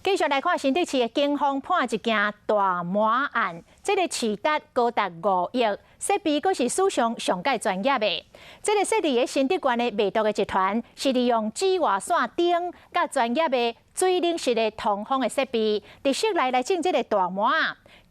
繼續來看新竹市的警方破一件大麻案，這個市值高達5億，設備閣是史上上蓋專業的。這個設佇咧新竹縣的賣毒的集團，是利用紫外線燈佮專業的水冷式的通風的設備，佇室內來種這個大麻。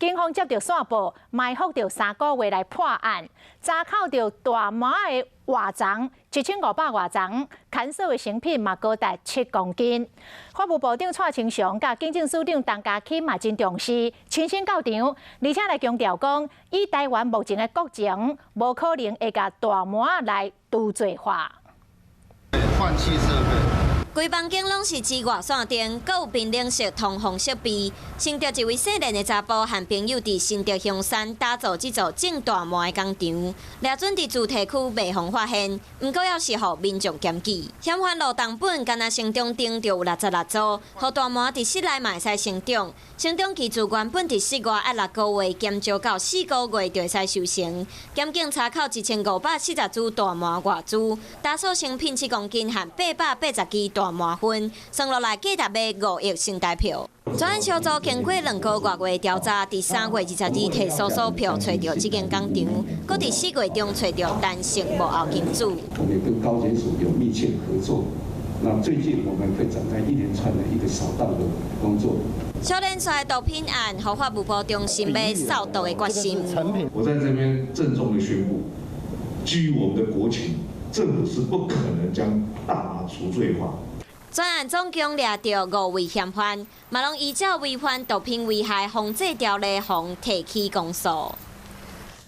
警方接著線報，埋伏著3個月來破案，查扣著大麻的活叢1500外叢，牽涉的成品嘛高達7公斤。法務部長蔡清祥佮警政署長陳家欽嘛真重視，親身到場，而且來強調講，以台灣目前的國情，無可能會共大麻來除罪化。換氣設備。規房間攏是紫外線燈，閣有冰冷式通風設備。新竹一位姓連的查埔和朋友佇新竹香山打造這座種大麻的工廠，掠準佇主題區袂予發現，毋過猶是予民眾檢舉。嫌犯路重本，干焦成長燈就有66組，予大麻佇室內嘛會使成長。成長技術原本佇室外愛6個月，減少到4個月就會使收成。檢警查扣1540株大麻外株，打掃成品7公斤和880支大麻粉，算落來價值欲5億新台票。專案小組經過2個外月調查，佇3月22提搜索票揣著這間工廠，閣佇4月中揣著陳姓幕後金主。我們跟高檢署有密切合作，那最近我們會展開一連串的一個掃蕩的工作。小連串毒品案，予法務部重申欲掃毒的決心。我在這邊鄭重的宣布，基於我們的國情，政府是不可能將大麻除罪化。專案總共掠著五位嫌犯，嘛攏依照違反毒品危害防制條例，予提起公訴。